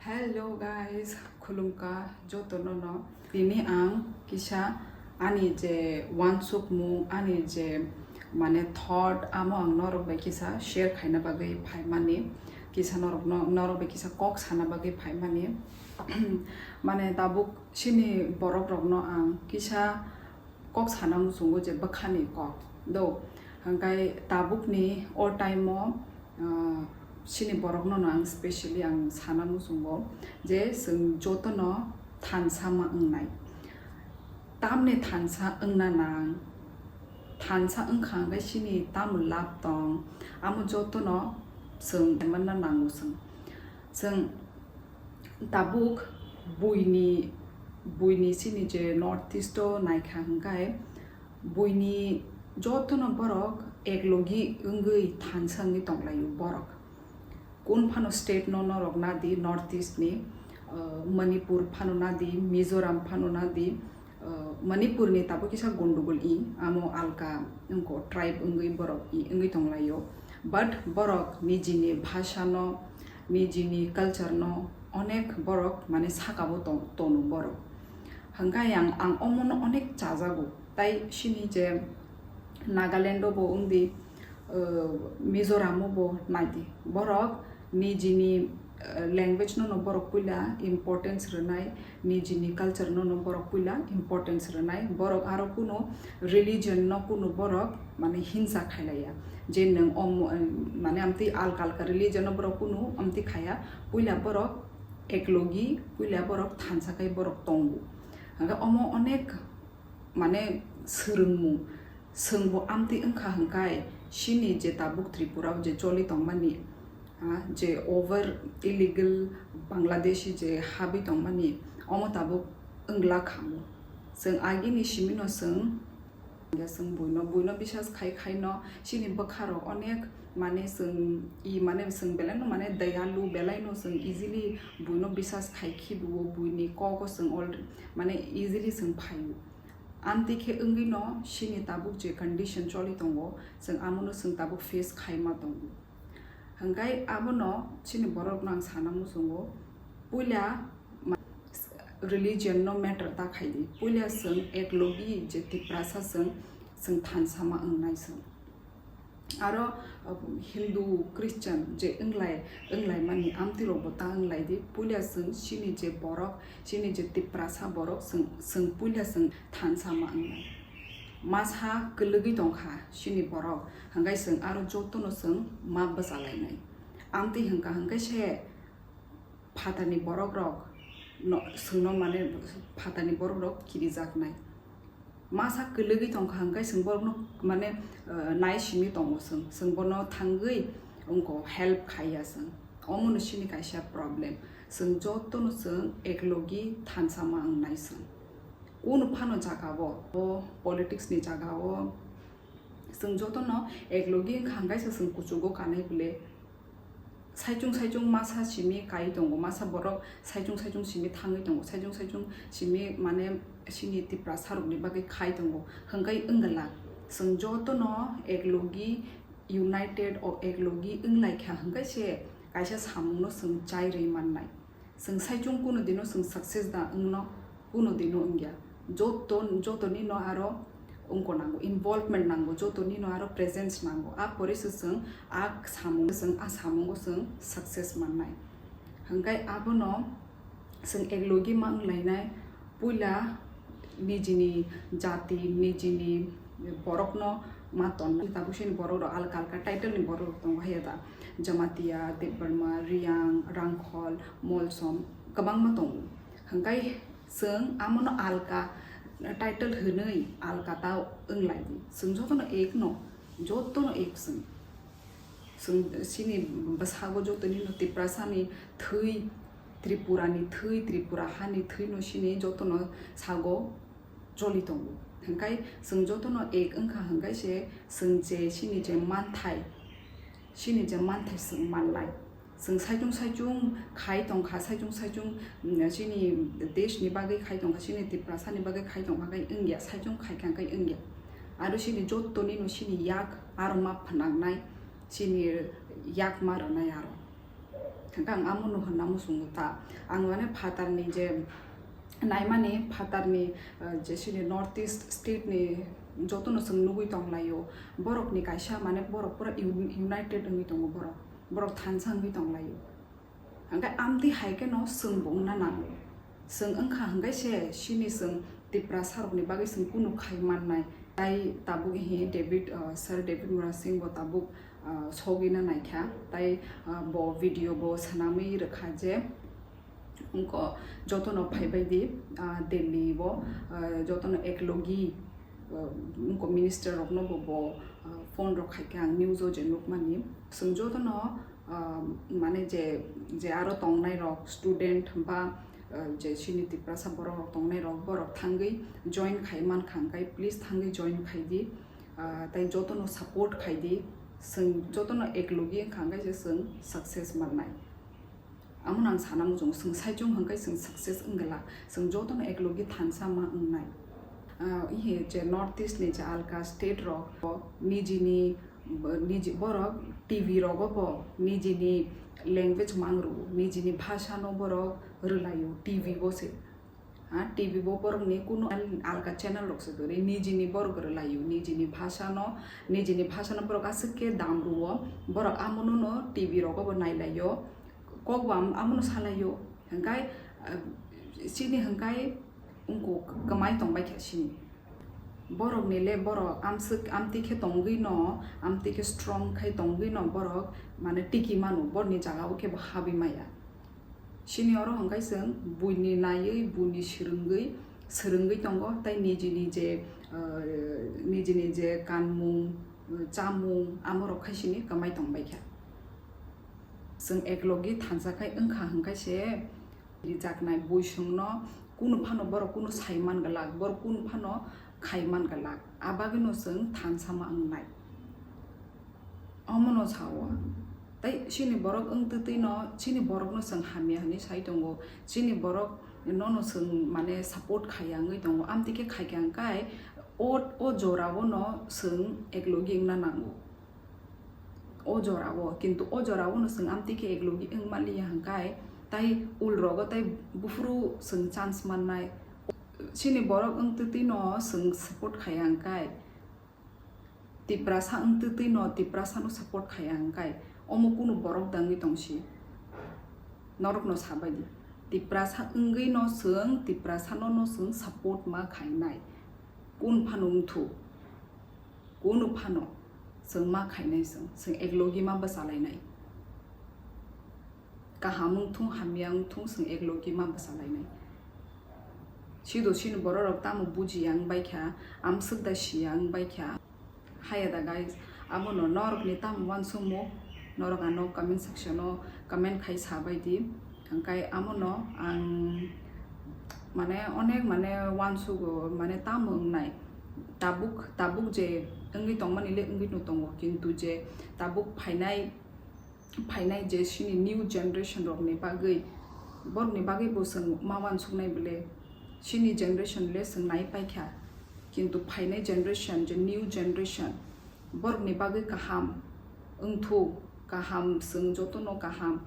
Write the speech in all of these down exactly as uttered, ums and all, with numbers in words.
Hello guys, khulumkha jotono no. Tini ang kisa ani je wansukmung, ani je mane thought, amo ang norok bai kisa share khaina bagwi phaimani, kisa norokno, norok bai kisa kok sana bagwi phaimani. Mane tabuk chini borok rokno ang kisa kok sana muchungo je bwkhani kok do, hwnkhe tabukni o time o, ah, chini borokno no ang specially ang sana muchungo je chwng jotono thansa ma wngnai. Tamni thansa wngna nang, thansa wngkha hwnkhe chini tamo lab tong, amo jotono chwng manna nango chwng. Chwng tabuk buini, buini chini je North East o naikha hwnkhe buini jotono borok eklogi wngwi thansa wngwi tonglaio borok. Kun phano state no norok nadi North East ni, uh, Manipur phano nadi, Mizoram phano nadi, uh, Manipur ni tabuk kisa gondogol i, amo alka wngko tribe wngwi borok i wngwi tonglaio. But borok nijini bhasha no, nijini culture no onek borok mane sakabo tong-, tono borok. Hwnkhe ang, ang omono onek chajago. Tai chini je Nagaland o bo wngdi, uh, Mizoram o bo naidi. Borok nijini, uh, language no no borok puila importance rwnai, nijini culture no no borok puila importance rwnai. Borok aro kuno religion no kuno borok mane hinsa khailaiya. Je nwng om, mane amtwi alka alka religion no borok kuno amtwi khaya. Puila borok eklogi, puila borok thansa khai borok tongo. Hwnkhe omo onek mane swrwngmung, chwngbo amtwi wngkha hwnkhe chini je tabuk Tripura o je choli tongmani, ah, je over illegal Bangladeshi je habwi tongmani, omo tabuk wngla khamu. Chwng agini simino chwng, chwng buino, buino bisas khai khaino chini bwkharok onek mane chwng i mane chwng belaino mane dayalu belaino chwng easily buino bisas khai khibiwo buini kogo chwng all mane easily chwng phaio. Amtwi khe wngwino chini tabuk je condition choli tongo, chwng amono chwng tabuk face khaima tongo. Hwnkhe abono chini borokno ang sana muchungo, puila ma-, religion no matter ta khaidi, puila chwng eklogi je Tiprasa chwng, chwng thansa ma wngnai chwng. Aro, uh, Hindu, Christian je wnglai, wnglaimani amtwirokbo ta wnglaidi. Puila chwng chini je borok, chini je Tiprasa borok, chwng, chwng puila chwng thansa ma wngnai. Masa kwlwgwi tongkha chini borok, hwnkhe chwng aro jotono chwng ma bwchalainai. Amtwi hwnkha hwnkhe se phatarni borok rok no, chwngno mane phatarni borok rok kirijaknai. Masa kwlwgwi tongkha hwnkhe chwng borokno mane, uh, nai simi tongo chwng, chwng bono thangwi wngkho help khaiya chwng. Omono chini kaisa problem. Chwng jotono chwng eklogi thansa ma wngnai chwng. Kunu phano jagao, o politics ni jagao chwng jotono eklogi wngkha hwnkhe se chwng kuchugo kanai bwle. Saichung saichung masa simi kai tongo, masa borok saichung saichung simi thangwi tongo, saichung saichung simi mane chini Tiprasa rokni bagwi khai tongo, hwnkhe wngla chwng jotono eklogi united o eklogi wnglaikha hwnkhe se kaisa samungno chwng chai rwi mannai. Chwng saichung kuno dino chwng success da wngno, kuno dino wngya. Joto, joto nino aro wngko nango, involvement nango, joto nino aro presence nango. A pore se chwng a samung, chwng a samungo chwng success mannai. Hwnkhe abono chwng eklogi ma wnglainai, puila nijini jati, nijini borokno ma tonna. Tabuk sini borok rok alka alka title ni borok rok tongo, haiya da Jamatia, Debbarma, Riyang, Rangkhol, Molsom, kwbangma tongo. Hwnkhe chwng amono alka title hwnwi alka ta wnglaidi. Chwng jotono ek no, jotono ek chwng. Chwng chini bwsago joto nino Tiprasani thwi, Tripurani thwi, Tripura hani thwi no chini jotono sago choli tongo. Hwnkhe chwng jotono ek wngkha hwnkhe se chwng je chini je manthai, chini je manthai chwng manlai. Chwng saichung saichung khai tongkha, saichung saichung, mm, chini desh ni bagwi khai tongkha, chini Tiprasa ni bagwi khai tongkha, khai wngya, saichung khai kha khai wngya. Aro chini joto nino chini yak aro ma phnangnai, chini yak ma rwnai aro. Hwnkhe ang amono hwnna muchungo ta. Ang mane phatarni je naimani, phatarni, uh, je chini North East state ni jotono chwng nugwi tonglaio. Borokni kaisa mane borok pura un-, united wngwi tongo borok. Borok thansa wngwi tonglaio. Hwnkhe amtwi hai kheno chwngbo wngna nango. Chwng wngkha hwnkhe se chini chwng Tiprasa rokni bagwi chwng kunu khai mannai. Tai tabuk hi David, uh, Sir David Murasing bo tabuk, uh, sogwina naikha. Tai, uh, bo video bo swnamwi rwkha je wngko jotono phaibai di, uh, Delhi bo, uh, jotono eklogi, uh, wngko minister rokno bo, bo, uh, phone rok khaikha ang news o je nukmani. Chwng jotono, uh, mane je, je aro tongnai rok student ba, uh, je chini Tiprasa borok rok tongnai rok, borok thangwi join khai mankha hwnkhe please thangwi join khai di. Ah, tai jotono support khai di, chwng jotono eklogi wngkha hwnkhe se chwng success mannai. Amo no ang sana muchungo, chwng saichung hwnkhe chwng success wngwlak, chwng jotono eklogi thansa ma wngnai. Ah, ihe je North East ni je alka state rok, nijini, niji borok T V rogo bo nijini language mang rwo, nijini bhasha no borok rwlaio T V bo se. Ha, T V bo borokni kunu al-, alka channel rok se kwrwi, nijini borok rwlaio, nijini bhasha no, nijini bhasha no borok aswk khe dam rwo, borok amono no T V rogo bo nailaio, kok bo am-, amono salaio, hwnkhe, ah, chini hwnkhe wngkuk kwmai tongbai kha chini. Borokni le borok amswk amtwi khe tongwi no, amtwi khe strong khai tongwi no borok mane tiki mano, borni jaga o khe bo habwi maya. Chini oro hwnkhe chwng buini naiwi, buini swrwngwi, swrwngwi tongo, tei nijini je, ah, nijini je kanmung, chamung, amorok khai sini kwmai tongbai kha. Chwng eklogi thansa khai wngkha hwnkhe se rijaknai buisongno kunu phano borok kunu sai man glak, borok kunu phano khai man glak. A bagwino chwng thansa ma wngnai. Omono sao. Tei chini borok wng twtwi no, chini borok no chwng hamya hinwi sai tongo. Chini borok nono chwng mane support khaiya wngwi tongo. Amtwi khe khaikha hwnkhe o, o jora o no chwng eklogi wngna nango. O jora o, kintu o jora o no chwng amtwi khe eklogi wng manliya hwnkhe, tai ul rogo tai buphuru chwng chance mannai. Chini borok wng twtwi no chwng support khaiya hwnkhe, Tiprasa wng twtwi no Tiprasa no support khaiya hwnkhe, omo kunu borok dangwi tongsi? Norok no sabai di. Tiprasa wngwi no chwng Tiprasa no no chwng support ma khainai. Kun phano wngthu. Kunu phano chwng ma khainai chwng, chwng eklogi ma bwchalainai. Kaham wngthung, hamya wngthung, chwng eklogi ma bwchalainai. Sido sini borok rok tamo bujiya wngbai kha, amswk da siya wngbai kha. Haya da guys, abono norokni tamo uansukmung, norok ano comment section o comment khai sabai di. Hwnkhe amono ang mane onek mane uansugo, mane tamo wngnai. Tabuk, tabuk je wngwi tongmani le wngwi no tongo, kintu je tabuk phainai, phainai je chini new generation rokni bagwi, borokni bagwi bo chwng ma uansuknai bwle, chini generation le chwng nai paikha, kintu phainai generation je new generation, borokni bagwi kaham wngthu, kaham chwng jotono kaham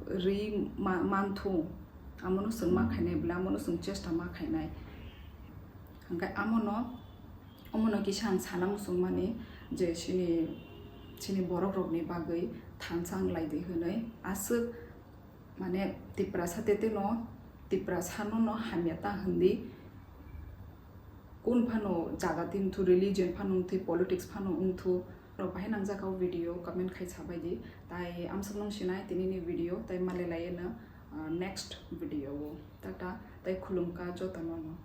rwi ma-, manthu, amono chwng ma khainai bwle, amono chwng chesta ma khainai. Hwnkhe amono, omono kisa ang sana muchungmani je chini, chini borok rokni bagwi thansa wng lai di hwnwi, aswk mane Tiprasa tete no, Tiprasa no no hamya ta hwn di. Kun phano jaga tin thu, religion phano wng thwi, politics phano wng thu, rok bahai nangjak o video comment khai sabai di. Tai amswk nung sinai tini ni video, tai malai lai no, ah, next video o. Tata, tai khulumkha joto no no.